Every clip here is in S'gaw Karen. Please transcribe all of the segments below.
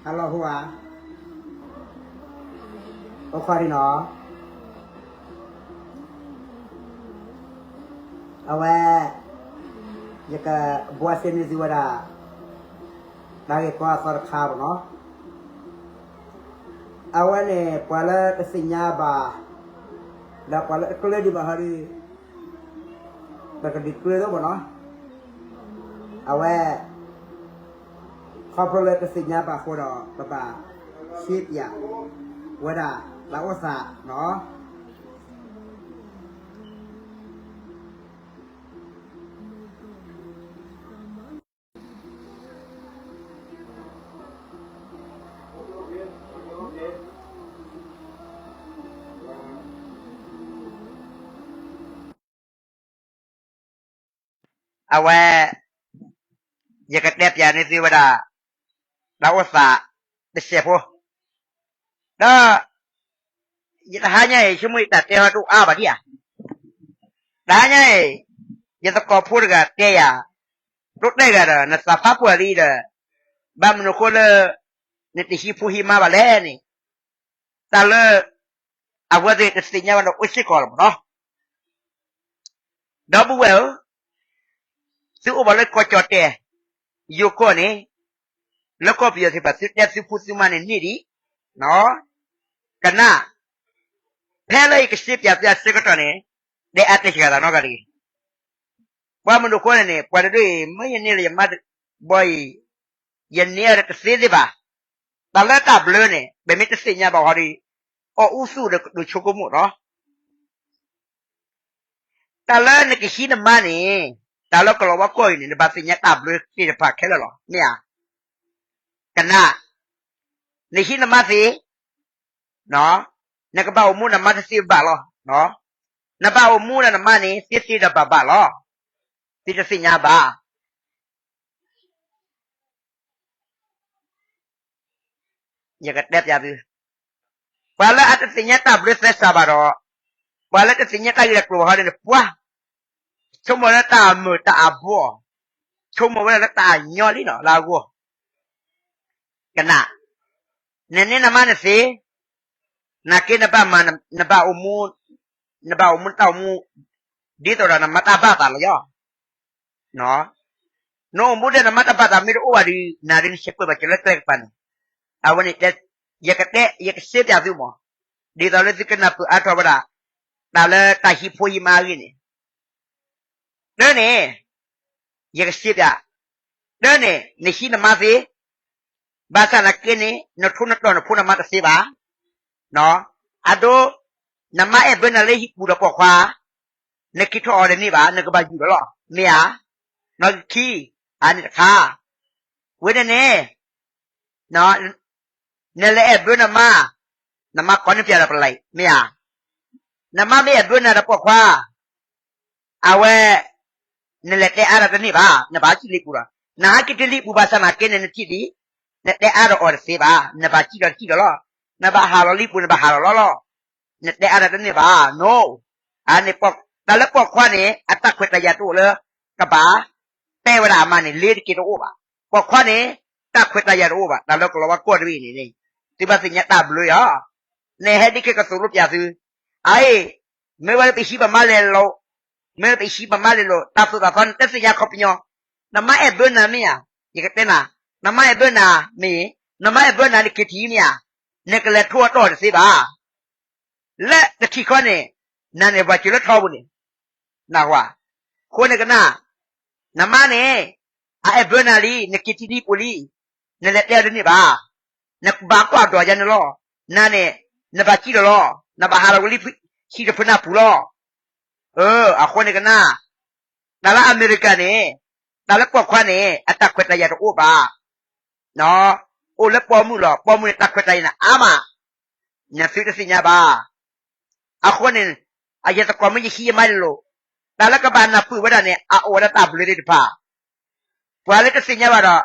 ဟါလီၤဟူဧါ, အိၣ်ခိးဒံးနီၤ, အဝဲ ယကဘှါရှဲန့ၢ်သုဝဲဒၣ် တၢ်ဂ့ၢ်ကီအသီတခါဘၣ်နီၤ, အဝဲန့ၣ် ပှၤလၢတသ့ၣ်ညါဘၣ်, ဒီးပှၤလၢတကျၢၤဒံးဘၣ်ဟီဒုး ပကဒုးကျၢၤသိးဘၣ်နီၤ, အဝဲ ခီဖျိလၢတသ့ၣ်ညါဘၣ်အဃိဒီး ပဘၣ်ရှဲပၠးဝဲဒၣ် တၢ်အိၣ်သးနီၤ. အဝဲ ယကတဲပၠးန့ၢ်သုဝဲဒၣ် တၢ်အိၣ်သးတစဲးဖိ, ဒီး ယတဟါညါအံၤ ဆိကမိၣ်ယတၢ်တဲဟီတအိၣ်အါဘၣ်ဒံးဧါ, တဟါညါအံၤ ယသကိးဖိတဂၤတဲယၤ, ဒိးတဲဂၤဒီး နသးဖးပှၢ်လံဒီး ဘၣ်မနုၤအဃိလၢ နတဟံးဖိဟံးမါဘၣ်လဲၣ်န့ၣ်, တၢ်လၢ အဝဲသ့ၣ်တသ့ၣ်ညါဘၣ်ဒီးအိၣ်စ့ၢ်ကီးလီၤမးနီၤ. ဒီပုၢ်ဝဲၢ်ဧၢ, သုအိၣ်ဘၣ်လၢကီၢ်ကၠီၣ်တဲၣ် ယိၤကီၢ်န့ၣ် လၢကီၢ်ပယီၤသ့ၣ်တဖၣ်သုတဲသုဖိသုမါန့ၣ်န့ၢ်ဒံး, ကနၣ်, ဖဲလၢယကရှဲပၠးသုအဆၢကတီၢ်န့ၣ် တဲအါတဲဆှးသးနီတဂၤတဂ့ၤ. ပှၤမနုၤအဃိန့ၣ်န့ၣ် ပှၤတဒူၣ်အံၤ မ့ၢ်ယန့ၢ်လၢယမါဘီအံၤ ယန့ၢ်အီၤဒီးတသ့သ့ဘၣ်. တၢ်လၢတၢ်ဘျၢန့ၣ် ပမ့ၢ်တသ့ၣ်ညါဘၣ်ဟီဒီး အီၣ်အူသူၣ်ဒီးဒိးဆိကမိၣ်နီၤ. တၢ်လၢနကဟံးနမါန့ၣ် တၢ်လၢကလီၤဝါကီၢ်အံၤန့ၣ် နဘၣ်သ့ၣ်ညါတၢ်ဘျၢသ့ၣ်တဖၣ်ခဲလၢာ်လီၤ မ့ၢ်ဧါ. ကနၣ်, နဟံးနမါသ့ နကဘၣ်အိၣ်မူနမါတသ့ဘၣ်လီၤ. နဘၣ်အိၣ်မူဒီးနမါန့ၣ် သ့သ့ဒီးဘၣ်ဘၣ်လီၤ. သုတသ့ၣ်ညါဘၣ်. ယကတဲပၠးသု, ပှၤလၢအတသ့ၣ်ညါတၢ်ဘျၢသဲစးဘၣ်ဒီး ပှၤလၢတသ့ၣ်ညါတၢ်ဂ့ၢ်တၢ်ကျိၤဘၣ်ဟီန့ၣ် ပှၤ ဆိကမိၣ်လၢတၢ်အမုာ်တၢ်အဘီၣ်, ဆိကမိၣ်ဝဲဒၣ်လၢတၢ်အညီလံနီၤ လၢအဂီၢ်. ကနၣ်, နန့ၢ်နမါနသ့, နာ်က့နဘၣ်မၤ နဘၣ်အိၣ်မူ, နဘၣ်အိၣ်မူနတၢ်အိၣ်မူ ဒ်သိးဒီးနမါတၢ်ဘၣ်သးလီၤယီၤ. နအိၣ်မူဒီးနမါတၢ်ဘၣ်သးမ့ၢ်တအိၣ်ဘၣ်ဒီး နၤဒ်နဆဲးကွဲးဘၣ်က့ၤလၢကျဲကပၤန့ၣ်, အဝဲန့ၣ် ယကတဲ ယကရှဲပၠးသုမး, ဒ်သိးလၢသုကနၢ်ပၢၢ်အါထီၣ်ဝဲဒၣ် တၢ်လၢတၢ်ဟံးဖိဟံးမါအဂ့ၢ်န့ၣ် တၢ်န့ၣ် ယကရှဲပၠး, တၢ်န့ၣ် နဟံးနမါသ့, ဘၣ်ဆၣ်နာ်က့န့ၣ် နထိနတီၢ်နဖိနမါတသ့ဘၣ်. အဒိ, နမါအဲၣ်ဘၢနၤလၢဟံၣ်ပူၤဒီးပိာ်ခွါ, နက့ၤထီၣ်အီၤတန့ၢ်ဘၣ်, နကဘၣ်ယူၢ်လီၤလီၤ, မ့ၢ်ဧါ. နီၢ်ကခံ, အန့ၣ်တခါ, ဝဲန့ၣ်န့ၣ် နလဲၤအဲၣ်ဘၢနမါ, နမါကိးန့ၢ်ပၠးဒီးပလဲၤ, မ့ၢ်ဧါ. နမါမ့ၢ်အဲၣ်ဘၢနၤဒီးပိာ်ခွါ, အဝဲ နလဲၤတဲအါဒီးတန့ၢ်ဘၣ်, နဘၣ်ဟဲက့ၤလံာ်ပူၤဒီး, နဟဲက့ၤတုၤလံာ်ပူၤဘၣ်ဆၣ်နာ်က့န့ၣ် နထံၣ်လံ, နတဲအါဒီးအီၤတသ့ဘၣ်, နဘၣ်စံၣ်ဒီးစံၣ်ဒီးလီၤ, နဘၣ်ဟးလီၤလံာ်ပူၤ နဘၣ်ဟးလီၤလီၤလီၤ, နတဲအါဒီးတန့ၢ်ဘၣ်, နီၢ်, အန့ၣ် တၢ်လၢပိာ်ခွါန့ၣ် အတၢ်ခွဲးတၢ်ယာ်တအိၣ်လၢ ကဘၣ် တဲဝဲဒၣ်အမါန့ၣ် လ့ၤတက့ၤတအိၣ်ဘၣ်, ပိာ်ခွါန့ၣ် တၢ်ခွဲးတၢ်ယာ်တအိၣ်ဘၣ်, တၢ်လၢကလီၤဝါကီၢ်တဘ့ၣ်အံၤန့ၣ်, သုဘၣ်သ့ၣ်ညါတၢ်ဘျၢယီၤ, နဟဲဒ်ခဲကသိးလိပၠးသု, အအံၤ, မ့ၢ်ဝဲလၢပဟံးပမါလဲၤလိာ်, မ့ၢ်လၢပဟံးပမါလဲၤလိာ် တၢ်သိၣ်တၢ်သီန့ၣ် တသ့ၣ်ညါခီပညီ, နမါအဲၣ်ဘၢနၤမ့ၢ်ဧါ, ယကတဲနၤ, နမါအဲၣ်ဘၢနၤမ့ၢ်, နမါအဲၣ်ဘၢနၤနက့ၤထံၣ်မ့ၢ်ဧါ, နကလဲၤထိအတီၢ်တသ့ဘၣ် လၢတထံၣ်ခီန့ၣ်, နၤန့ၣ်ပှၤစၢၤလၢထီပူၤန့ၣ်, နၢ်ဟူဧါ, အဃိန့ၣ်ကနၣ်, နမါန့ၣ်, အအဲၣ်ဘၢနၤလံ နက့ၤထံၣ်လံပူၤလံ, နလဲၤတဲအီၤတန့ၢ်ဘၣ်, နဘၣ်ကွၢ်ဒိးယၤန့ၣ်လီၤ, နၤန့ၣ်, နဘၣ်စံၣ်လီၤလီၤ, နဘၣ်ဟးလီၤဝဲလံ, ဟံၣ်တဖျၢၣ်နၢ်ပူၤလီၤ, အဃိန့ၣ်ကနၣ်, တၢ်လၢအမဲရကၤန့ၣ်, တၢ်လၢပိာ်ခွါန့ၣ် အတၢ်ခွဲးတၢ်ယာ်တအိၣ်ဘၣ် အိၣ်လၢပိာ်မုၣ်လီၤ, ပိာ်မုၣ်န့ၣ်တၢ်ခွဲးတၢ်ယာ်န့ၣ်အါမး, နသုတသ့ၣ်ညါဘၣ်, အဃိန့ၣ်, အယသကိးမ့ၢ်ယဟံးယမါလဲၤလိာ်, တၢ်လၢကဘၣ်နၢ်ပၢၢ်ဝဲဒၣ်န့ၣ် အအိၣ်ဝဲဒၣ်တၢ်ဘျၢသ့ၣ်တဖၣ်, ပှၤလၢတသ့ၣ်ညါဘၣ်ဒီး,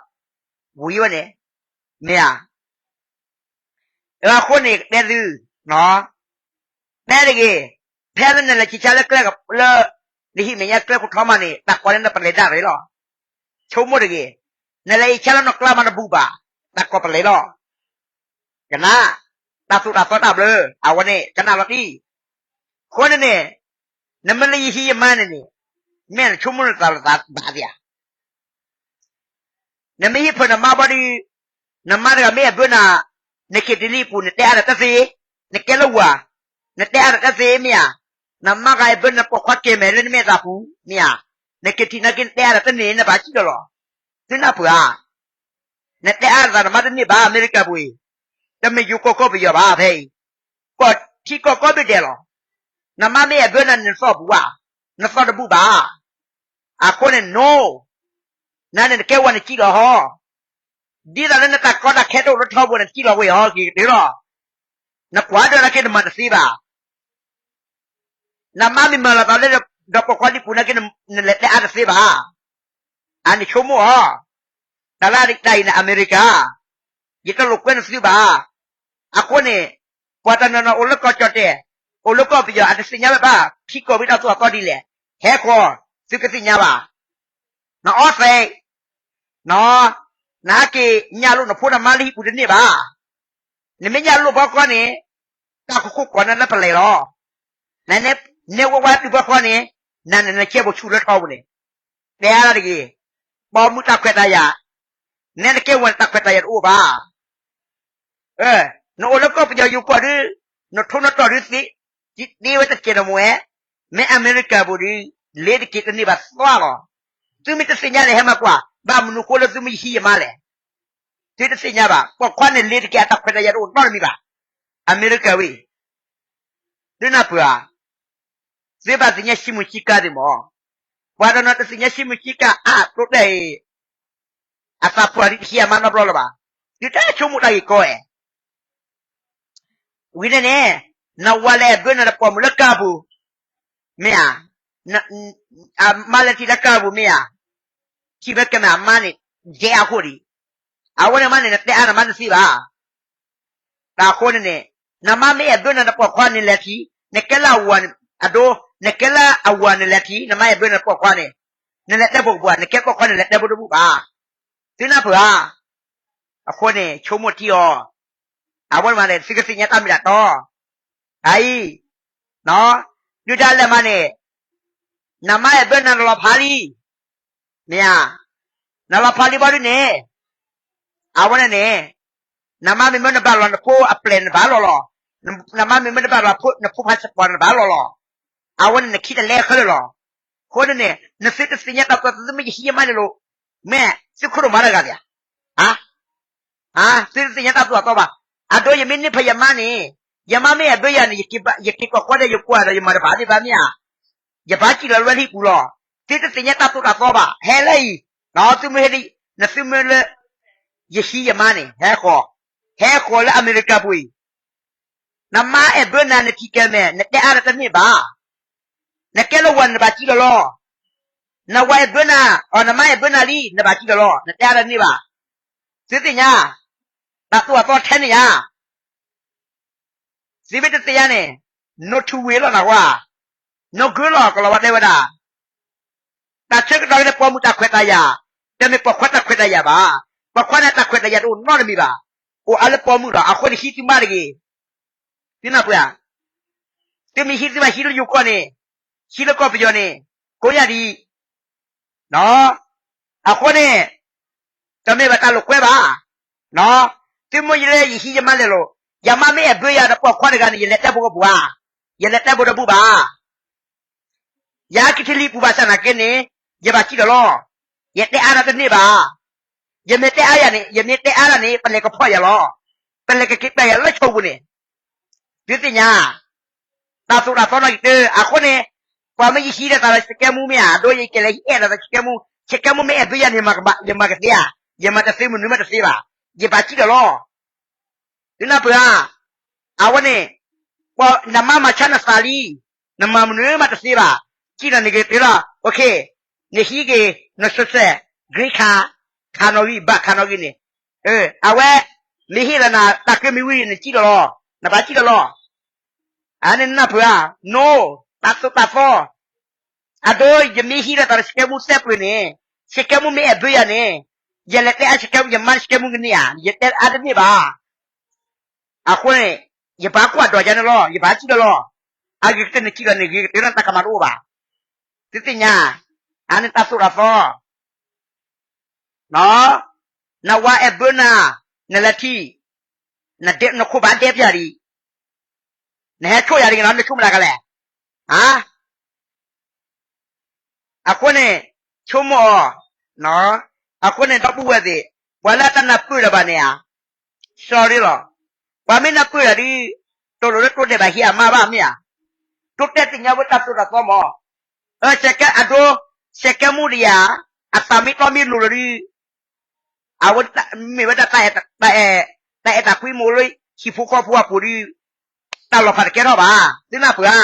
ဝံၤဝဲန့ၣ်, မ့ၢ်ဧါ အဃိန့ၣ်တဲသု, တဲတဂ့ၤ, ဖဲလၢနလဲၤဆံးဆါလၢကျဲလၢ, နဟံၣ်မဲာ်ညါကျဲခိၣ်ထီမးန့ၣ် တၢ်ကိးန့ၢ်နပလဲၤဒၣ်ရ့လီၤ, ဆိကမိၣ်တဂ့ၤ, နလဲၤအံၤဆါလၢနီၢ်ကျါမးတဘူၣ်ဘၣ်, တၢ်ကိးပလဲၤလီၤ ကနၣ်, တၢ်သိၣ်တၢ်သီတၢ်ဘျၢ, အဝဲန့ၣ် ကနၣ်လီၤတံၢ်. အဃိန့ၣ်န့ၣ်, နမ့ၢ်လၢယဟံးယမါန့ၣ်န့ၣ်, မ့ၢ်နဆိကမိၣ်နသးလၢသးဘၣ်သ့ဧါ. နမ့ၢ်ဟံးဖၢနမါဘၣ်ဒီး, နမါတဂၤမ့ၢ်အဘၢနၤ, နက့ၤတလံၤပူၤ နတဲအါတၢ်တသ့, နကဲလၢဝၤ, နတဲအါတၢ်တသ့မ့ၢ်ဧါ. နမါဂၤအဘၢနၤ ပိာ်ခွါကဲမဲာ်လၢနမဲာ်သးပူၤမ့ၢ်ဧါ. နက့ၤထံၣ်နာ်က့ နတဲအါတၢ်တန့ၢ် နဘၣ်စံၣ်လီၤလီၤ. သုနၢ်ပၢၢ်ဧါ. နတဲအါတၢ်နမါတန့ၢ်ဘၣ် အမဲရကၤပူၤအံၤ, တမ့ၢ်ယိၤကီၢ်ကီၢ်ပယီၤဘၣ်ဖဲအံၤ, ကီၢ်ထံကီၢ်ကီၢ်ဘ့ၣ်ဒဲးလီၤ. နမါမ့ၢ်အဘၢနၤန့ၣ် နသီၣ်ပူၤဧါ, နသီၣ်တဘူၣ်ဘၣ်. အဃိန့ၣ် no, နန့ၣ်နကဲဝၤနစံၣ်လီၤဟီ, ဒ်သိးလၢနတၢ်ကီတၢ်ခဲတအိၣ်လၢထီဘိန့ၣ် နစံၣ်လီၤဝဲဟီက့ၤကတၢၢ်လီၤ. နကွၢ်ဒၣ်နာ်က့ နမၤတသ့ဘၣ်. နမါမ့ၢ်မၤလီၤသးလၢ ဒီးပိာ်ခွါလံၤပူၤနာ်က့ နလဲၤတဲအါတသ့ဘၣ်. အန့ၣ်ဆိကမိၣ်အီၤ, တၢ်လၢတၢ်အံၤန့ၣ် အမဲရကၤ, ယတလိာ်ကွဲနသုဘၣ်. အဃိန့ၣ်, ပှၤတနီၤနီၤအိၣ်လၢကီၢ်ကၠီၣ်တဲၣ်, အိၣ်လၢကီၢ်ပယီၤ အတသ့ၣ်ညါဝဲဘၣ် ထံကီၢ်ဝံတၢ်သိၣ်တၢ်သီဒ်လဲၣ်, ဟဲဃီၤ, သုကသ့ၣ်ညါဘၣ်. နအီသဲး, နဟဲက့ၤညၣ်လိၣ်နဖိနမါလၢဟံၣ်ပူၤတန့ၢ်ဘၣ်. နမ့ၢ်ညၣ်လိၣ်ဘီဃီန့ၣ်, တၢ်ကခိၣ်ကီးနၤလၢပလဲၤလီၤ. နနဲဝဲဝါတုၤဘီဃီန့ၣ်, နန့ၣ်နကဲဘိၣ်ဆူၣ်လၢထီဘိန့ၣ်, တဲအါတၢ်တဂ့ၤ, ပိာ်မုၣ်တၢ်ခွဲးတၢ်ယာ်, နဲနကဲဝဲန့ၣ် တၢ်ခွဲးတၢ်ယာ်တအိၣ်ဘၣ်. နအိၣ်လၢကီၢ်ပယီၤယိၤကီၢ်ဒုး, နထိနတီၢ်ဒုးသ့, တ့ဝဲတကဲးနမိၢ်ဝဲ, မ့ၢ်အမဲရကၤပူၤဒုး, လ့ၤတက့ၤတန့ၢ်ဘၣ်သီလီၤ. သုမ့ၢ်တသ့ၣ်ညါန့ၣ် ဟဲမၤကွၢ်, ဘၣ်မနုၤဃိလၢသုမ့ၢ်ယဟံးယမါလဲၣ်. သုတသ့ၣ်ညါဘၣ်, ပိာ်ခွါန့ၣ်လ့ၤတက့ၤ အတၢ်ခွဲးတၢ်ယာ်တအိၣ်နီတမံၤဘၣ်. အမဲရကၤဝံ, သုနၢ်ပၢၢ်ဧါ. သုဘၣ်သ့ၣ်ညါဆံမုၢ်ဆံကါသ့ၣ်မး, ပှၤတနီၤတသ့ၣ်ညါဆံမုၢ်ဆံကါအါ တိတဲအံၤ အသးပှၢ်ဒ်တဟံးအမါနီတဘျီလၢၤဘၣ်. သုတဆိကမိၣ်တၢ်ဂ့ၢ်ကီအဲၣ်, ဝံၤန့ၣ်န့ၣ်, နဝၤလဲၤအဘၢနၤဒီးပိာ်မုၣ်လၢကါပူၤ, မ့ၢ်ဧါ, အမါလဲၤထံၣ်လၢကါပူၤမ့ၢ်ဧါ, ထံၣ်ဝဲကဲမဲာ်အမါန့ၣ်, ဒဲအဃိဒံး, အဝဲန့ၣ်မးန့ၣ် နတဲအါနမါတသ့ဘၣ်. တၢ်အဃိန့ၣ်န့ၣ်, နမါမ့ၢ်အဘၢနၤဒီးပိာ်ခွါန့ၣ်လဲၤထံၣ်, နကဲလၢအဝၤန့ၣ်, အဒိ, နကဲလၢအဝၤန့ၣ်လဲၤထံၣ် နမါအဘၢနၤပိာ်ခွါန့ၣ်, နလဲၤတဲဘိတဘူၣ်ဘၣ်, နကဲပိာ်ခွါန့ၣ်လဲၤတဲဘိတဘူၣ်ဘၣ်. သုနၢ်ပၢၢ်ဧါ. အဃိန့ၣ် ဆိကမိၣ်ထံအီၤ, အဝဲန့ၣ်မးန့ၣ် သုကသ့ၣ်ညါတၢ်မ့ၢ်တၢ်တီ, အအံၤ, ဒုၣ်ဒါလဲၣ်မးန့ၣ်, နမါအဘၢနၤနလီၤဖးလံ, မ့ၢ်ဧါ, နလီၤဖးလံဘၣ်ဒုန့ၣ်, အဝဲန့ၣ်န့ၣ်, နမါမ့ၢ်မၢနဘၣ်လီၤနဖိအပျဲၢ်နဘၣ်လီၤလီၤ, နမါမ့ၢ်မၢနဘၣ်လီၤနဖိ passport နဘၣ်လီၤလီၤ, အဝဲန့ၣ်နခံတလဲခဲလၢာ်လီၤ. အဃိန့ၣ်န့ၣ် နသုတသ့ၣ်ညါတၢ်သိၣ်တၢ်သီ သုမ့ၢ်ယဟံးယမါန့ၣ်လိၤ, မ့ၢ်သုခိၣ်ဒိၣ်မးတဂၤသ့ဧါ. သုတသ့ၣ်ညါတၢ်သိၣ်တၢ်သီဘၣ်. အဒိ ယမ့ၢ်န့ၢ်ဖဲယမါန့ၣ်, ယမါမ့ၢ်အဘၢယၤန့ၣ် ယက့ၤကီၢ်ကီၢ်ဒီးယကွၢ်ဒီးယမၤတဘၣ်သ့ၣ်ဘၣ်မ့ၢ်ဧါ. ယဘၣ်စံၣ်လီၤလၢဝဲလၢဟံၣ်ပူၤလီၤ. သုတသ့ၣ်ညါတၢ်သိၣ်တၢ်သီဘၣ်. ဟဲလၢအံၤ, သုမ့ၢ်ဟဲဒ်, နသုမ့ၢ်လၢ ယဟံးယမါန့ၣ် ဟဲဃီၤ, ဟဲဃီၤလၢအမဲရကၤပူၤအံၤ, နမါအဲၣ်ဘၢနၤ နထံၣ်ကဲမဲာ် နတဲအါတၢ်တန့ၢ်ဘၣ်. နကဲလၢဝၤ နဘၣ်စံၣ်လီၤလီၤ. နဝၤအဲၣ်ဘၢနၤ, အီ နမါအဲၣ်ဘၢနၤလံ နဘၣ်စံၣ်လီၤလီၤ. နတဲအါတၢ်တန့ၢ်ဘၣ်. သုသ့ၣ်ညါ, တၢ်သိၣ်တၢ်သီထဲန့ၣ်ဧါ. သုမ့ၢ်တသ့ၣ်ညါန့ၣ်, နထိၣ်ဝ့ၤလီၤနကွၢ်, နဂ့ၤလီၤ ကလီၤဝါတဲဝဲဒၣ် တၢ်ဆၢကတီၢ်န့ၣ် ပိာ်မုၣ်တၢ်ခွဲးတၢ်ယာ်, တမ့ၢ်ပိာ်ခွါတၢ်ခွဲးတၢ်ယာ်ဘၣ်. ပိာ်ခွါန့ၣ်တၢ်ခွဲးတၢ်ယာ်တအိၣ်နီတမံၤဘၣ်. အိၣ်အါလၢပိာ်မုၣ်လီၤ. အဃိန့ၣ်ဟံးသုမါတဂ့ၤ. သုနၢ်ပၢၢ်ဧါ. သုမ့ၢ်ဟံးသုမါ ဟံးလၢယိၤကီၢ်န့ၣ်, ဟံးလၢကီၢ်ပယီၤန့ၣ်, ကိးညါဒံး အဃိန့ၣ်, တမ့ၢ်ဘၣ်တၢ်လိာ်ကွဲဘၣ်. သုမ့ၢ်ယလၢယဟံးယမါလဲၤလိာ်, ယမါမ့ၢ်အဲၣ်ဘၢယၤဒီးပိာ်ခွါတဂၤန့ၣ် ယလဲၤတဲဘိကပူၤဧါ. ယလဲၤတဲဘိတဘူၣ်ဘၣ်. ယက့ၤထံလံၤပူၤဘၣ်ဆၣ်နာ်က့န့ၣ်, ယဘၣ်စံၣ်လီၤလီၤ. ယတဲအါတၢ်တန့ၢ်ဘၣ်. ယမ့ၢ်တဲအါယၤန့ၣ်, ယမ့ၢ်တဲအါတၢ်န့ၣ် ပလဲၤကဖီၣ်ယၤလီၤ. ပလဲၤကက့ၤပျဲယၤလၢဆိပူၤန့ၣ် သုသ့ၣ်ညါ, တၢ်သိၣ်တၢ်သီနီၣ်ဂံၢ်တၢ, အဃိန့ၣ်, ပှၤမ့ၢ်ယဟံးဒီးသးလၢဆှၢကဲမူမ့ၢ်ဧါ, အဒိယကလဲၤဟံးအဲၣ်ဒီးသးဆှၢကဲမူ, ဆှၢကဲမူမ့ၢ်အဲၣ်ဘၢယၤန့ၣ် ယမၤကသ့ဧါ, ယမၤတသ့ မနုၤမ့ၢ်တသ့ဘၣ်, ယဘၣ်စံၣ်လီၤလီၤ. သုနၢ်ပၢၢ်ဧါ. အဝဲန့ၣ်, နမါမၤဆါနသးလံ, နမၤမနုၤမးတသ့ဘၣ်, စံၣ်လီၤန့ၣ်ဂ့ၤတ့ၢ်လီၤ, နဟံးက့ၤ, န social, green card, ခးနီၣ်ဂံၢ် ဘၣ်ခးနီၣ်ဂံၢ်န့ၣ်, အဝဲ, မ့ၢ်ဟ့ၣ်လီၤနၤ တၢ်ကၢမံၤဝံၤန့ၣ် နစံၣ်လီၤလီၤ, နဘၣ်စံၣ်လီၤလီၤ. အန့ၣ်နၢ်ပၢၢ်ဧါ, န, တၢ်သိၣ်တၢ်သီ, အဒိ ယမ့ၢ်ဟံးဒီးသးလၢဆှၢကဲမူသဲပှ့ၤန့ၣ်, ဆှၢကဲမူမ့ၢ်အဲၣ်ဘၢယၤန့ၣ်, ယလဲၤတဲအါဆှၢကဲမူ ယမါဆှၢကဲမူကန့ၢ်ဧါ, ယတဲအါတန့ၢ်ဘၣ်. အဃိန့ၣ် ယဘၣ်ကွၢ်ဒီးယၤန့ၣ်လီၤ, ယဘၣ်စံၣ်လီၤလီၤ. အဂ့ၤကတၢၢ်နစံၣ်လီၤန့ၣ် ဂ့ၤကတၢၢ်လၢတၢ်ကမၣ်တအိၣ်ဘၣ်. သုသ့ၣ်ညါ, အန့ၣ်တၢ်သိၣ်တၢ်သီ နဝၤအဲၣ်ဘၢနၤ, နလဲၤထံၣ်, နခိၣ်ဘၣ်ဒဲပၠးဒံး, နဟဲဆိၣ်ယၤတဂ့ၤနီၤ, နဆိၣ်မတၤကလဲၣ်. အဃိန့ၣ် ဆိကမိၣ်အီၤ, အဃိန့ၣ် ဒီပုၢ်ဝဲၢ်သ့ၣ်, ပှၤလၢအတနၢ်ပၢၢ်တၢ်ဘၣ်န့ၣ်ဧါ, sorry လီၤ. ပှၤမ့ၢ်နၢ်ပၢၢ်တၢ်ဒီး တလိၣ်လၢတိတဲာ်ဘၣ်ဟံးအမါဘၣ်မ့ၢ်ဧါ. တိတဲာ်သ့ၣ်ညါဝဲတၢ်သိၣ်တၢ်သီမး. အၢ စဲးကဲအဒိ, စဲးကဲမူတယၤ, အသးမ့ၢ်တီမ့ၢ်လိၤလီၤဒီး အဝဲမ့ၢ်ဝဲဒၣ် တၢ်အဲၣ်တၢ်ကွံမ့ၢ်အိၣ်လၢ ဟံၣ်ဖိဃီဖိအပူၤဒီး တၢ်လီၤဖးတကဲထီၣ်ဘၣ်, သုနၢ်ပၢၢ်ဧါ.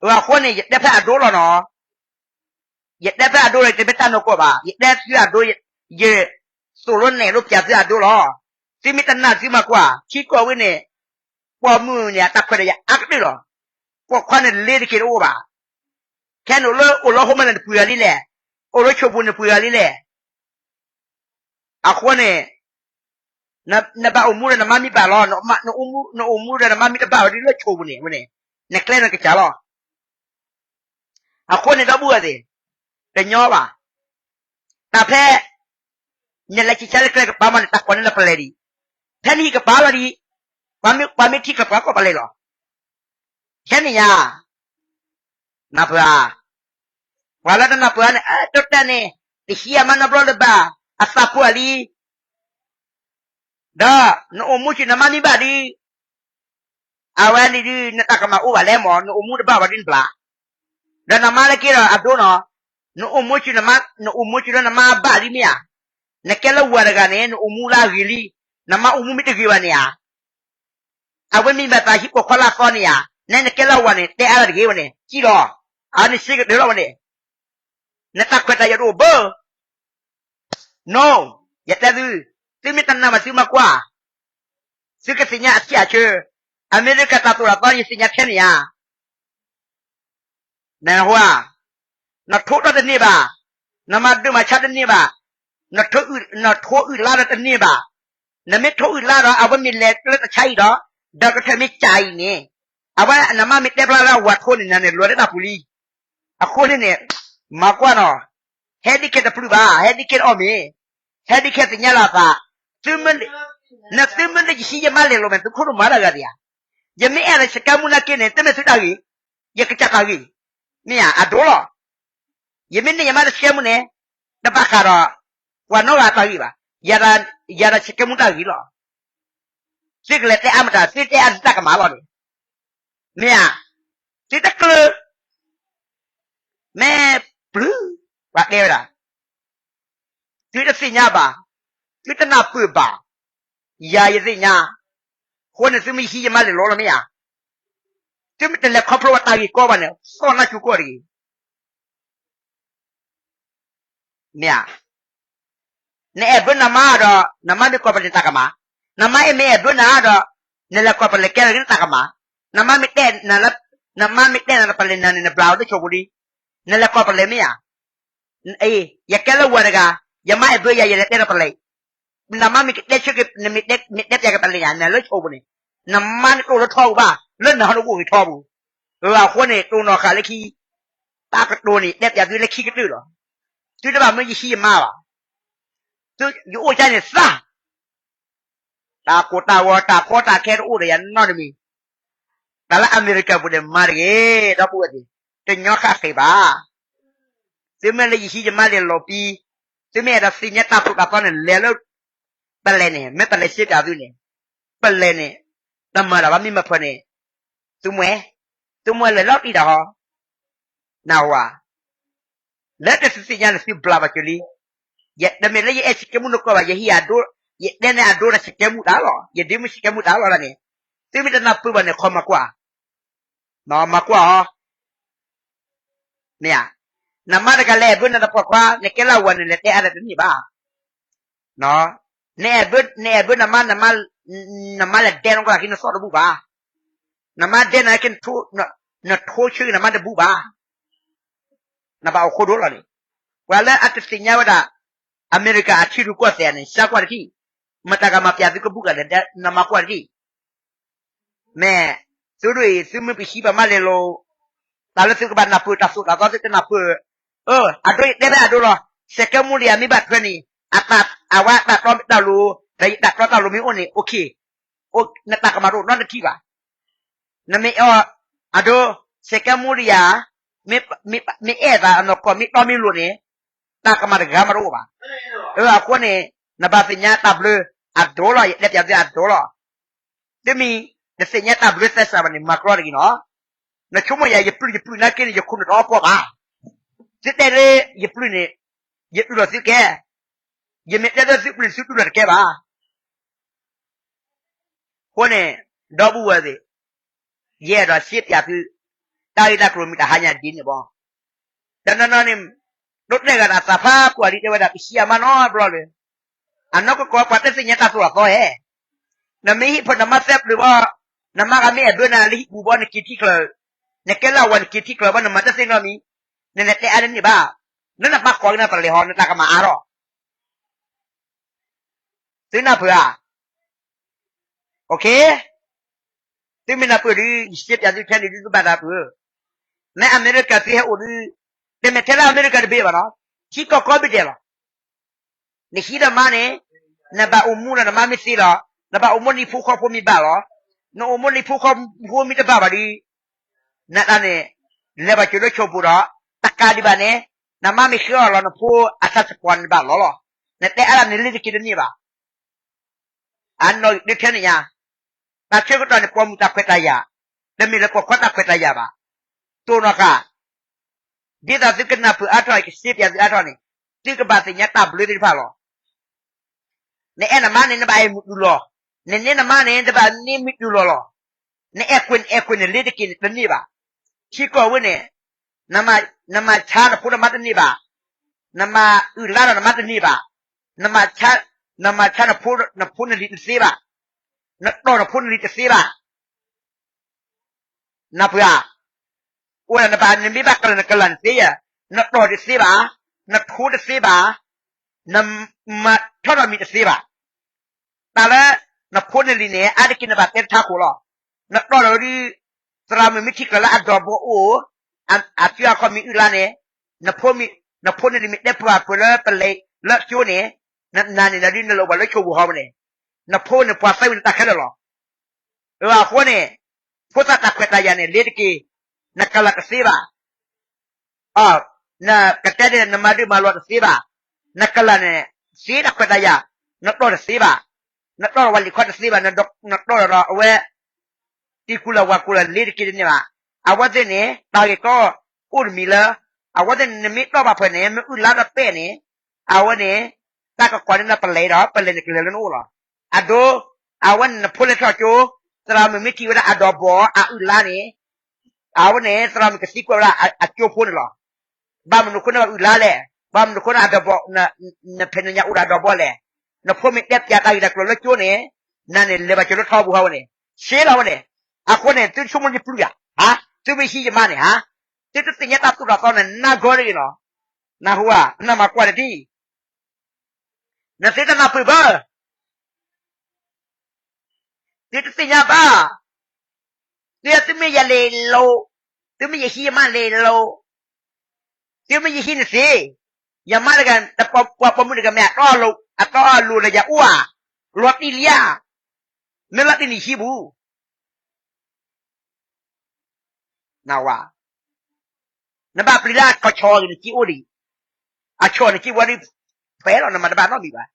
အဃိန့ၣ် ယတဲဖဲအဒိလီၤနီၤ. ယတဲဖဲအဒိလီၤ, ယတမ့ၢ်တၢ်နီၢ်ကီၢ်ဘၣ်, ယတဲသုအဒိ, ယသိၣ်လိနဲၣ်လိပၠးသုအဒိလီၤ. သုမ့ၢ်တနာ်သုမၤကွၢ်, ထံကီၢ်ဝဲန့ၣ် ပိာ်မုၣ်န့ၣ် အတၢ်ခွဲးတၢ်ယာ်အါကတၢၢ်လီၤ. ပိာ်ခွါန့ၣ်လ့တက့ၢ်တအိၣ်ဘၣ်. ခဲန့ၣ်အိၣ်လၢ အိၣ်လၢဟိမၢ်န့ၣ်နပှ့ၤဂၤလံလဲၣ်, အိၣ်လၢဆိးပူၤန့ၣ်ပှ့ၤဂၤလံလဲၣ်. အဃိန့ၣ် နဘၣ်အိၣ်မူဒီးနမါမ့ၢ်ဘၣ်လီၤ, နအိၣ်မူဒီးနမါမ့ၢ်တဘၣ်ဝဲဒ်လၢဆိးပူၤန့ၣ်ဝဲန့ၣ်, နကျဲနကစၢ်လီၤ. အဃိန့ၣ်ဒီပုၢ်ဝဲၢ်သ့ၣ်, တညီဘၣ်. တၢ်ဖဲ နလဲၤဆံးဆါလၢကျဲကပၤမးန့ၣ် တၢ်ကိးန့ၢ်နပလဲၤဒံး, ဖဲနဟံၣ်ကပၤလီၤဒံး, ပှၤမ့ၢ်ထံၣ်ကျဲပှၤကိးပလဲၤလီၤ. ခဲန့ၣ်ညါ နၢ်ပၢၢ်ဧါ. ပှၤလၢတနၢ်ပၢၢ်န့ၣ် အတိတဲာ်န့ၣ် တဟံးအမါနီတဘျီလၢၤဘၣ်, အသးပှၢ်လံ. ဒီးနအိၣ်မူဆူၣ်နမါမ့ၢ်ဘၣ်ဒီး အဝဲန့ၣ်ဒုး နတၢ်ကမၣ်အိၣ်ဘၣ်လဲၣ်မး, နအိၣ်မူတဘၣ်ဝဲဒ်နဘျါ, ဒီးနမါလၢက့ဒီးအဒိနီၤ, နအိၣ်မူဆူၣ်, နအိၣ်မူဆူၣ်လၢနမါဘၣ်လံမ့ၢ်ဧါ. နကဲလၢဝၤတဂၤန့ၣ် နအိၣ်မူလၢအဂ့ၤလံ, နမါအိၣ်မူမ့ၢ်တဂ့ၤဘၣ်န့ၣ်ဧါ. အဝဲမ့ၢ်ဘၣ်သးဟံးပိာ်ခွါလၢအသီန့ၣ်ဧါ, နနကဲလၢဝၤန့ၣ် တဲအါလၢတဂ့ၤဝဲန့ၣ် စံၣ်လီၤ. အန့ၣ်စ့ကတၢၢ်လီၤဝဲန့ၣ်, နတၢ်ခွဲးတၢ်ယာ်တအိၣ်ဘၣ်. No, ယတဲသု, သုမ့ၢ်တနာ်ဘၣ်သုမၤကွၢ်, သုကသ့ၣ်ညါအဆံးအဆၢ, အမဲရကၤတၢ်သိၣ်တၢ်သီယသ့ၣ်ညါထဲန့ၣ်ဧါ. နဟါ, နထိထီၣ်တန့ၢ်ဘၣ်, နမၤဒုးမၤဆါတန့ၢ်ဘၣ်, နထိအုၣ်လါဒီးတန့ၢ်ဘၣ်. နမ့ၢ်ထိအုၣ်လါဒီး အဝဲမ့ၢ်လဲၤလၢတၢ်ဆါအံၤဒီး, ဒီးကထၢၣ်မ့ၢ်ကၠးအံၤန့ၣ်, အဝဲနမါမ့ၢ်တဲဖျါလၢအဝၤထိန့ၣ် နၤန့ၣ် လီၤတဲတၢ်ပူၤလံ. အဃိန့ၣ်န့ၣ်, မၤကွၢ်နီၤ, ဟဲဒ်ခဲတပျုာ်ဘၣ်, ဟဲဒ်ခဲတအီၣ်မ့ၢ်, ဟဲဒ်ခဲသ့ၣ်ညါလီၤအသး, သုမ့ၢ်, နသုမ့ၢ်လၢယဟံးယမါလဲၤလိာ်မဲာ် သုခိၣ်နမၤတၢ်ဂၤဒံးဧါ. ယမ့ၢ်အဲၣ်လီၤစကဲမူနာ်က့န့ၣ် တမ့ၢ်သုတၢ်ဂ့ၤ, ယကစၢ်တၢ်ဂ့ၤ, မ့ၢ်ဧါ, အဒိလီၤ. ယမ့ၢ်န့ၢ်ယမါလၢစကဲမူန့ၣ်, တဘၣ်ဃးဒီး ပှၤနီတဂၤတၢ်ဂ့ၤဘၣ်, ယၤဒီးစကဲမူတၢ်ဂ့ၤလီၤ. သုကလဲၤတဲအါမတၤ, သုတဲအါသုတၢ်ကမၣ်လီၤန့ၣ်, မ့ၢ်ဧါ, သုတကျၢၤ, မ့ၢ်ပျုၤ, ပှၤတဲဝဲဒၣ် သုတသ့ၣ်ညါဘၣ်, သုတနၢ်ပၢၢ်ဘၣ်, ယၤယသ့ၣ်ညါ, အဃိန့ၣ်သုမ့ၢ်ဟံးယမါလဲၤလိာ်လီၤမ့ၢ်ဧါ, သုမ့ၢ်တလဲၤခီဖျိပှၤတၢ်ဂ့ၢ်ကီဘၣ်န့ၣ် သီၣ်နၢ်စူၤကီၢ်တဂ့ၤ မ့ၢ်ဧါ, နအဲၣ်ဘၢနမါဒီး နမါမ့ၢ်ကိးပလဲၤတၢ်ကမၣ်, နမါအ့ၣ်မ့ၢ်အဲၣ်ဘၢနၤဒီး နလဲၤကိးပလဲၤကဲထီၣ်က့ၤနတၢ်ကမၣ်, နမါမ့ၢ်တဲနၤလၢ, နမါမ့ၢ်တဲနၤလၢပလဲၤနၤန့ၣ် နဘျါဝဲလၢဆိးပူၤလံ, နလဲၤကိးပလဲၤမ့ၢ်ဧါ, အ့ၣ် ယကဲလၢဝၤတဂၤ, ယမါအဲၣ်ဘၢယၤ ယလဲၤတဲနၤပလဲၤ, နမါမ့ၢ်ကတဲဆၢက့ၤ နမ့ၢ်တဲပျးက့ၤပလဲၤယၤ နၤလၢဆိးပူၤန့ၣ်, နမါန့ၣ်တအိၣ်လၢထီပူၤဘၣ်, လၢနဟီၣ်န့ၣ်အိၣ်ဂ့ၤထီပူၤ, အဃိန့ၣ် တိၢ်နီၣ်ဃာ်လၢခံ, တၢ်ကတိၤန့ၣ် တဲပျးသုလၢခံကတၢၢ်လီၤ, သုတဘၣ်မၢယဟံးယမါဘၣ်, ယအိၣ်ကါန့ၣ်သၣ် တၢ်ကိၢ်တၢ်ဂီၤတၢ်ကီတၢ်ခဲတအိၣ်ဒီးယၤနီတမံၤ, တၢ်လၢအမဲရကၤပူၤဒီးမၤတဂ့ၤ, ဒီပုၢ်ဝဲၢ်သ့ၣ်, တညီဃာ်ဃ့ၢ်ဘၣ်, သုမ့ၢ်လၢယဟံးယမါလဲၤလိာ်ပံ, သုမ့ၢ်အဲၣ်ဒိးသ့ၣ်ညါတၢ်သိၣ်တၢ်သီန့ၣ် လဲၤလၢ ပလဲၤန့ၣ် မ့ၢ်ပလဲၤစ့ပျးသုန့ၣ်, ပလဲၤန့ၣ်, တမၤတၢ်ဘၣ်မ့ၢ်မဖုးန့ၣ်, သုမွဲ, သုမွဲလဲၤလီၤတံၢ်တၢ်ဟီ, နၢ်ဟူဧါ လၢတသုသ့ၣ်ညါန့ၣ်သုဘျါဘၣ်ကၠိလံ, တမ့ၢ်လၢယအဲၣ်စကဲမူနကိးဘၣ်, ယဟံးအဒိ, ယတဲန့ၢ်အဒိဒီးစကဲမူတၢ်လီၤ, ယဒ့မုၣ်စကဲမူတၢ်လီၤန့ၣ်, သုမ့ၢ်တနၢ်ပၢၢ်ဘၣ်န့ၣ် ခီမၤကွၢ်, မၤကွၢ်အီၤ, မ့ၢ်ဧါ, နမါတဂၤလဲၤဘၢနၤတပိာ်ခွါ နကဲလၢအဝၤန့ၣ် လဲၤတဲအါဒီးတန့ၢ်ဘၣ် နအဲၣ်ဘၢ, နအဲၣ်ဘၢနမါ, နမါလဲၤဒဲနကွၢ်က့ၤနသီၣ်တဘူၣ်ဘၣ်, နမါဒဲနၤက့ၤ, နထိဆၢက့ၤနမါတဘူၣ်ဘၣ်, နဘၣ်အိၣ်ခိးဒိလီၤန့ၣ်, ပှၤလၢအတသ့ၣ်ညါဝဲဒၣ် အမဲရကၤအထံရူၢ်ကီၢ်သဲးန့ၣ် စၢကွၢ်တထံၣ်, မတၤကမၤပျးသုကဘူၣ်ဂၤလဲၣ်, နမၤကွၢ်တက့ၢ်. မ့ၢ်သုဒိၣ်အံၤ သုမ့ၢ်ပဟံးပမါလဲၤလိၤ, တၢ်လၢသုကဘၣ်နၢ်ပၢၢ်တၢ်သိၣ်တၢ်သီသုတနၢ်ပၢၢ်, အဒိယတဲဖဲအဒိလီၤ. စဲးကဲမူလံယၤမ့ၢ်ဘၣ်ထွဲန့ၣ်, အဝဲအတၢ်တီတၢ်လိၤ, ဒီးယတၢ်တီတၢ်လိၤမ့ၢ်အိၣ်န့ၣ် okay, နတၢ်ကမၣ်တအိၣ်နီတထံၣ်ဘၣ်. နမ့ၢ်အဲၣ်အီၤ, အဒိ, စဲးကဲမူလံယၤ, မ့ၢ်အဲၣ်သးအနီၢ်ကီၢ်မ့ၢ်တီမ့ၢ်လိၤန့ၣ်, တၢ်ကမၣ်တဂၤမးတအိၣ်ဘၣ်. အဃိန့ၣ်, နဘၣ်သ့ၣ်ညါတၢ်ဘျၢအဒိလီၤ, ယတဲပျးသုအဒိလီၤ. တမ့ၢ်နသ့ၣ်ညါတၢ်ဘျၢသဲစးဘၣ်န့ၣ် မၤကြီတဂ့ၤနီၤ. နဆိကမိၣ်ယၤ ယပျုၢ်ယပျုၢ်နာ်က့န့ၣ် ယခိၣ်နူာ်တအီၣ်ကီၢ်ဘၣ်. သုတဲလၢယပျုၢ်န့ၣ်, ယအုၣ်လီၤသုကဲ, ယမ့ၢ်တဲလၢသုပျုၢ်န့ၣ် သုတူၢ်လီၤတကဲဘၣ်. အဃိန့ၣ်, ဒီပုၢ်ဝဲၢ်သ့ၣ်, ယအဲၣ်ဒိးစံးပျးသု, တၢ်ဂ့ၢ်တၢ်ကျိၤမ့ၢ်တဟါညါဒ်န့ၣ်ဘၣ်. တနီၤနီၤန့ၣ်, ဒိးတဲဂၤဒီးအသးဖးကွၢ်လံ တဲဝဲဒၣ် ပဟံးအမါနီတဘျီလၢၤ, အနီၢ်ကီၢ်ကီၢ်ပှၤတသ့ၣ်ညါတၢ်သိၣ်တၢ်သီဧါ. နမ့ၢ်ဟံၣ်ဖိနမါသဲပျုၤဘၣ်, နမါဂၤမ့ၢ်အဲၣ်ဘၢနၤလၢဟံၣ်ပူၤဘၣ် နက့ၤထံၣ်ချၢ, နကဲလၢအဝၤနက့ၤထံၣ်ချၢဘၣ် နမၤတသ့နီတမံၤ, နလဲၤတဲအါန့ၢ်န့ၣ်ဘၣ်. လၢနပၢ်ကိးက့ၤနၤပလဲၤဟီ နတၢ်ကမၣ်အါထီၣ် သုနၢ်ပၢၢ်ဧါ. သုမ့ၢ်နၢ်ပၢၢ်ဒီး ယစံးပျးသုထဲန့ၣ်ဒုးသုဘၣ်နၢ်ပၢၢ်, မ့ၢ်အမဲရကၤသုဟဲအိၣ်ဒီး, တမ့ၢ်ထဲလၢအမဲရကၤတဘ့ၣ်ဘၣ်နီၤ, ထံကီၢ်ကိးဘ့ၣ်ဒဲးလီၤ. နဟံးဒီးမါန့ၣ်, နဘၣ်အိၣ်မူလီၤ နမါမ့ၢ်သံလီၤ, နဘၣ်အိၣ်မူနဟံၣ်ဖိဃီဖိမ့ၢ်ဘၣ်လီၤ, နအိၣ်မူနဟံၣ်ဖိဃီဖိမ့ၢ်တဘၣ်ဘၣ်ဒီး, နတၢ်န့ၣ်, လဲၤဘၣ်စၢၤလၢဆိၣ်ပူၤဒီး, တကးဒံးဘၣ်န့ၣ်, နမါမ့ၢ်ဃ့အီၣ်လီၤနဖိအဆၣ်စပီၤန့ၣ်ဘၣ်လီၤလီၤ, နတဲအါဒၣ်န့ၣ်လ့ၤတက့ၤတန့ၢ်ဘၣ်. အနီၢ်ဒုးထဲန့ၣ်ညါ, တၢ်ဆၢကတီၢ်န့ၣ် ပှၤမုာ်တၢ်ခွဲးတၢ်ယာ်, တမ့ၢ်လၢပိာ်ခွါတၢ်ခွဲးတၢ်ယာ်ဘၣ်. တိၢ်နီၣ်ဃာ်, ဒ်သိးသုကနၢ်ပၢၢ်အါထီၣ် ကစံးပျးသုအါထီၣ်န့ၣ်, သုကဘၣ်သ့ၣ်ညါတၢ်ဘျၢသ့ၣ်တဖၣ်လီၤ. နအဲၣ်နမါန့ၣ် နဘၣ်အဲၣ်မုာ်တုၤလီၤ, နန့ၢ်နမါန့ၣ် နဘၣ်န့ၢ်မုာ်တုၤလီၤလီၤ. နအဲၣ်ကွံာ်နအဲၣ်ကွံာ်န့ၣ် လ့ၤတက့ၤန့ၣ်တန့ၢ်ဘၣ်. ထံကီၢ်ဝဲန့ၣ်, နမၤဆါနဖိနမါတန့ၢ်ဘၣ်, နမၤအုၣ်လါဒီးနမါတန့ၢ်ဘၣ်, နမၤဆါ, နမၤဆါနဖိနလံၤတသ့ဘၣ်, နတီၢ်နဖိနလံၤတသ့ဘၣ်. နၢ်ပၢၢ်ဧါ, အိၣ်ဒၣ်နဘၣ်နမ့ၢ်ဘၣ်ကလၤနကလၤန့ၣ်သ့ယဲ, နတီၢ်တသ့ဘၣ်, နထိတသ့ဘၣ်, နမၤထီထီၣ်မံၤတသ့ဘၣ်. တၢ်လၢနဖိနလံၤန့ၣ် အါတက့ၢ်နဘၣ်တဲတထါခိၣ်လီၤ. နတီၢ်ဒီးဒုး, သရၣ်မုၣ်မ့ၢ်ထံၣ်ကျၢၤလၢအဒီဘီအိၣ်, အစုအခီၣ်မ့ၢ်အုၣ်လါန့ၣ်, နဖိနလံၤမ့ၢ်တဲပှၤပှဲၤလၢပလဲၤလၢကၠိန့ၣ်, နနာ်န့ၣ်ဒီးဒုးနလဲၤအိၣ်ဘၣ်လၢဆိၣ်ပူၤဟီဝဲန့ၣ်, နဖိန့ၣ်ပှၤသးဝံၣ်နတၢ်ခဲလၢာ်လီၤ. အဃိန့ၣ်, ဖိသၣ်တၢ်ခွဲးတၢ်ယာ်န့ၣ် လ့ၤတက့ၢ်, နကလၤတသ့ဘၣ်. နကတဲဒ်နမၤဒုးမၤလီၤတသ့ဘၣ်, နကလၤန့ၣ်, သ့တၢ်ခွဲးတၢ်ယာ်, နတီၢ်တသ့ဘၣ်, နတီၢ်ဒီးဝဲလံာ်ခီတသ့ဘၣ်, နတီၢ်ဒီးအဝဲ, တံၤကူလၢဝၤကူလၢလ့ၤတက့ၢ်တန့ၢ်ဘၣ်. အဝဲသ့ၣ်န့ၣ် တၢ်ဂ့ၢ်ကီ, အိၣ်တမံၤလၢ, အဝဲသ့ၣ်န့ၣ် နမ့ၢ်တီၢ်ဘၣ်ဖဲန့ၣ် မ့ၢ်အုၣ်လါဒီးပဲၣ်န့ၣ်, အဝဲန့ၣ်, တၢ်ကကိးန့ၢ်နၤပလဲၤဒီး ပလဲၤန့ၣ်ကလဲၤလၢနအိၣ်လီၤ. အဒိ, အဝဲန့ၣ်နဖိလဲၤထီၣ်ကၠိ, သရၣ်မုၣ်မ့ၢ်ထံၣ်ဝဲဒၣ်အဒီဘီအအုၣ်လါန့ၣ်, အဝဲန့ၣ် သရၣ်မုၣ်ကသံကွၢ်ဝဲဒၣ်အကၠိဖိန့ၣ်လီၤ. ဘၣ်မနုၤအဃိန့ၣ်ဘၣ်အုၣ်လါလဲၣ်, ဘၣ်မနုၤအဃိန့ၣ်အဒီဘီ, နဖဲနညါအိၣ်ဒီးအဒီဘီလဲၣ်, နဖိမ့ၢ်တဲပျးတၢ်ဂ့ၢ်တၢ်ကျိၤလၢကၠိန့ၣ်, နၤန့ၣ်လဲၤဘၣ်ကၠိလၢထီပူၤဟီဝဲန့ၣ်, စ့လီၤဝဲန့ၣ်, အဃိန့ၣ် သုဆိကမိၣ်ယပျုၢ်ဧါ, ဟါ, သုမ့ၢ်ဟံးယမါန့ၣ်ဟါ, သုတသ့ၣ်ညါတၢ်သိၣ်တၢ်သီန့ၣ် နါဂီၤတဂ့ၤနီၤ, နၢ်ဟူဧါ, နမၤကွၢ်န့ၣ်ဒ် နသ့တနၢ်ပၢၢ်ဘၣ်, သုတသ့ၣ်ညါဘၣ်, သုသုမ့ၢ်ယလဲၤလိၤ, သုမ့ၢ်ယဟံးယမါလဲၤလိၤ, သုမ့ၢ်ယဟံးန့ၣ်သ့, ယမါတဂၤ, ပှၤပိာ်မုၣ်တဂၤမ့ၢ်အတီအလိၤ, အတီအလိၤဒီးယအိၣ်ဧါ, လီၤတံၢ်လံဧါ, မ့ၢ်လီၤတံၢ်န့ၣ်ဟံးပူၤ နဝၤ, နဘၣ်ပျံၤလၢအဆီၣ်နကံအိၣ်ဒံး, အဆီၣ်နကံဝဲဒ်, ဖဲလီၤနမၤတဘၣ်နီတမံၤဘၣ်,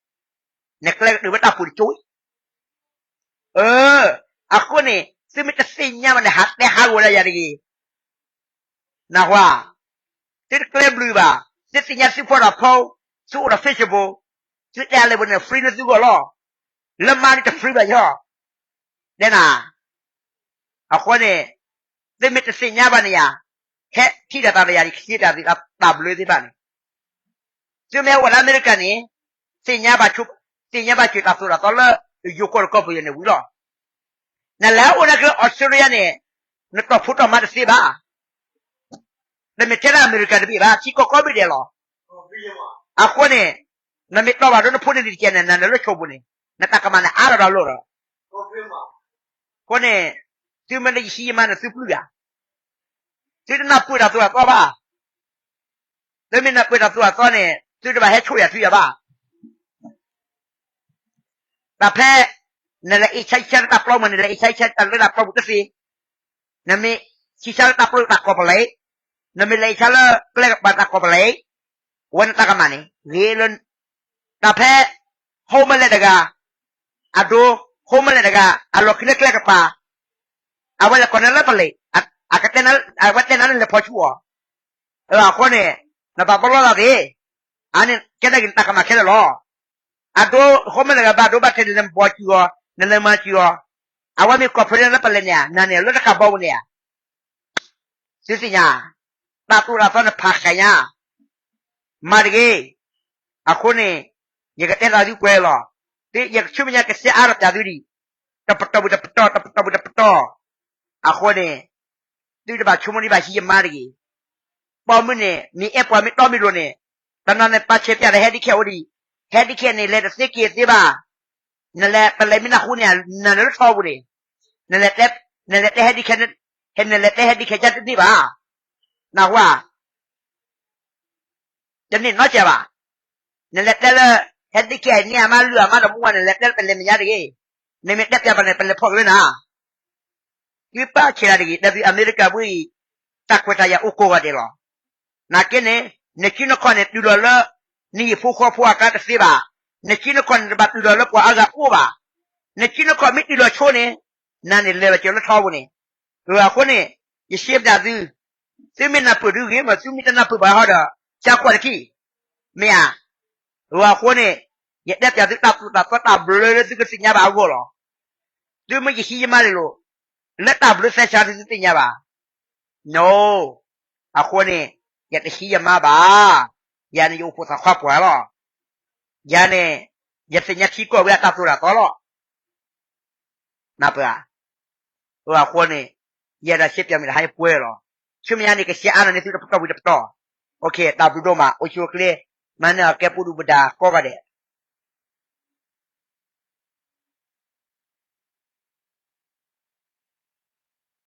နကျဲကတၢၢ်ဝဲတၢ်ပူၤတကၠိ, အ, အဃိန့ၣ်, သုမ့ၢ်တသ့ၣ်ညါဘၣ်န့ၣ် ဟးတဲဟးဂီၤဒၣ်ယၤတဂ့ၤ, နဝၤ, သုတကျဲဘျုးဘၣ်, သုသ့ၣ်ညါသုဖီၣ်ဒီးဖီ, သုအိၣ်ဒီး Facebook, သုတဲအလဲၤပူၤန့ၣ် free လၢသုဂီၢ်လီၤ, လၢမါဒ်တ free ဘၣ်ယီၤ တဲနၤ, အဃိန့ၣ်, သုမ့ၢ်တသ့ၣ်ညါဘၣ်န့ၣ်ယၤ, ဟဲထံၣ်ဒီးသးဒီးယၤ ယကစံးပျးသုတၢ်ဘျၢသ့ၣ်တဖၣ်န့ၣ်, သုမ့ၢ်ဟဲအိၣ်လၢအမဲရကၤန့ၣ်, သ့ၣ်ညါဘၣ်, သ့ၣ်ညါဘၣ်စၢၤတၢ်သိၣ်တၢ်သီလၢ, ယိၤကီၢ်တကီၢ်ပူၤယၤန့ၣ်ဝံၤလီၤ, နလဲၤဟဲအိၣ်နာ်က့လၢ Australia န့ၣ်, နတီၢ်ဖိတီၢ်မါတသ့ဘၣ် တမ့ၢ်ထဲလၢအမဲရကၤတဘ့ၣ်ဘၣ် ထံကီၢ်ကိးဘ့ၣ်ဒဲးလီၤ, အဃိန့ၣ်, နမ့ၢ်တီၢ်ဘၣ်ဒီးနဖိန့ၣ်တကဲန့ၣ် နလဲၤလၢဆိၣ်ပူၤန့ၣ်, နတၢ်ကမၣ်န့ၣ်အါထီၣ်ဒီးလိၣ်ဒီး, အဃိန့ၣ် သုမ့ၢ်လၢယဟံးယမါန့ၣ် သုပျုၢ်ဧါ, သုတနၢ်ပၢၢ်တၢ်သိၣ်တၢ်သီဘၣ်. သုမ့ၢ်နၢ်ပၢၢ်တၢ်သိၣ်တၢ်သီန့ၣ် သုတဘၣ်ဟဲဆိၣ်ယၤသုယၤဘၣ်. တၢ်ဖဲ နလဲၤအ့ၣ်ဆါအ့ၣ်ဆါလၢတၢ်ပျီပူၤ နလဲၤအ့ၣ်ဆါအ့ၣ်ဆါတၢ်လၢတၢ်ပျီပူၤတသ့, နမ့ၢ်ဆံးဆါလၢတၢ်ပျီပူၤတၢ်ကီၢ်ပလဲၤ, နမ့ၢ်လဲၤအ့ၣ်ဆါလၢကျဲကပၤတၢ်ကီၢ်ပလဲၤ, အဝဲန့ၣ်တၢ်ကမၣ်န့ၣ် ဂ့ၤလၢ တၢ်ဖဲ ဟိမလဲၣ်တဂၤ, အဒိ ဟိမလဲၣ်တဂၤ အလီၢ်ခံလၢကျဲကပၤ, အဝဲလဲၤကိးနၤလၢပလဲၤ, အကတဲ အဝဲတဲနၤလၢလဲၤဖီဆူအီၤ, အဃိန့ၣ် နပာ်ပလီၢ်သးသ့, အန့ၣ်ကဲထီၣ်က့ၤနတၢ်ကမၣ်ခဲလၢာ်လီၤ. အဒိ ဟိမလဲၣ်တဂၤဘၣ်ဒိဘၣ်ထံး နလဲၤဘီစုအီၤ နလဲၤမၤစုအီၤ, အဝဲမ့ၢ်ကိးဖဲန့ၣ်လၢပလဲၤန့ၣ်ဧါ နန့ၣ်လၢတကးဘီပူၤန့ၣ်ဧါ. သုသ့ၣ်ညါ, တၢ်သိၣ်တၢ်သီန့ၣ်ဖးဃာ်ညါ, မၤတဂ့ၤ. အဃိန့ၣ် ယကတဲသးသုပှဲၤလီၤ. သုယကဆူမဲာ်ညါကစဲအါထီၣ်ပၠးသုဒံး, တပတီၢ်ဝံၤတပတီၢ် တပတီၢ်ဝံၤတပတီၢ်, အဃိန့ၣ် သုတဘၣ်ဆိကမိၣ်ဒံးဘၣ်ဟံးယမါတဂ့ၤ. ပိာ်မုၣ်န့ၣ် မ့ၢ်အဲၣ်ပှၤမ့ၢ်တီမ့ၢ်လိၤန့ၣ်, တနီၤန့ၣ်ပာ်ဆဲးပၠးဒီး handicap အိၣ်ဒံး, handicap န့ၣ် လဲၤတသ့က့ၤသ့ဘၣ်. နလဲၤပလဲၤမ့ၢ်နၢ်ဟူန့ၣ် နၤလၢထီပူၤန့ၣ်, နလဲၤတဲ handicap, နလဲၤတဲ handicap ကတန့ၢ်ဘၣ်. နၢ်ဟူဧါ. တန့ၢ်နီတစဲးဘၣ်. နလဲၤတဲလၢ handicap န့ၢ်အမါလုၢ်အမါဒီး မူဝါ နလဲၤတဲလၢပလဲၤမဲာ်ညါတဂ့ၤ. နမ့ၢ်တဲပၠးဘၣ်န့ၣ် ပလဲၤဖီၣ်က့ၤလၢနၤ. သုပာ်ဆဲးတၢ်တဂ့ၤ, တၢ်သုအမဲရကၤဘၣ်အံၤ တၢ်ခွဲးတၢ်ယာ်အိၣ်ကိးဂၤဒဲးလီၤ. နာ်က့န့ၣ် နစုနခီၣ်န့ၣ် တုၤလီၤလၢ နဟံၣ်ဖိဃီဖိအကျါတသ့ဘၣ်. နစုနခီၣ်န့ၣ် တဘၣ်တုၤလီၤလၢပှၤအါဂၤအိၣ်ဘၣ်. နစုနခီၣ်မ့ၢ်တုၤလီၤဆိန့ၣ် နၤန့ၣ်လဲၤလီၤစၢၤလၢထီပူၤန့ၣ်. အဃိန့ၣ် ယရှဲပၠးသု, သုမ့ၢ်နၢ်ပၢၢ်ဒုဂ့ၤမး, သုမ့ၢ်တနၢ်ပၢၢ်ဘၣ်ဟီဒီး ဆါကွၢ်တခံ, မ့ၢ်ဧါ. အဃိန့ၣ် ယတဲပၠးသုတၢ်သိၣ်တၢ်သီတၢ်ဘျၢလၢသုကသ့ၣ်ညါဘၣ်အဂီၢ်လီၤ. သုမ့ၢ်ယဟံးယမါန့ၣ်လိၤ, လၢတၢ်ဘျၢသဲစးသုသ့ၣ်ညါဘၣ်. အဃိန့ၣ် ယတဟံးယမါဘၣ်. ယၤန့ၣ်ယအိၣ်ဖှိၣ်သးခွါပှၢ်လီၤ. ယၤန့ၣ် ယသ့ၣ်ညါထံကီၢ်ဝဲအတၢ်သိၣ်တၢ်သီလီၤ. နၢ်ပၢၢ်ဧါ. အဃိန့ၣ် ယဲဒၣ်ရှဲပၠးမ့ၢ်တဟါယပှဲၤလီၤ. ဆူမဲာ်ညါန့ၣ် ကရှဲအါထီၣ်န့ၢ်သုတပတီၢ်ဝံၤတပတီၢ်. တၢ်ဘျုးဒိၣ်မး အိၣ်ဆူၣ်အိၣ်ချ့, မၤနၢၤအကဲပူၤဒုၣ်ပဒါကိးဂၤဒဲး.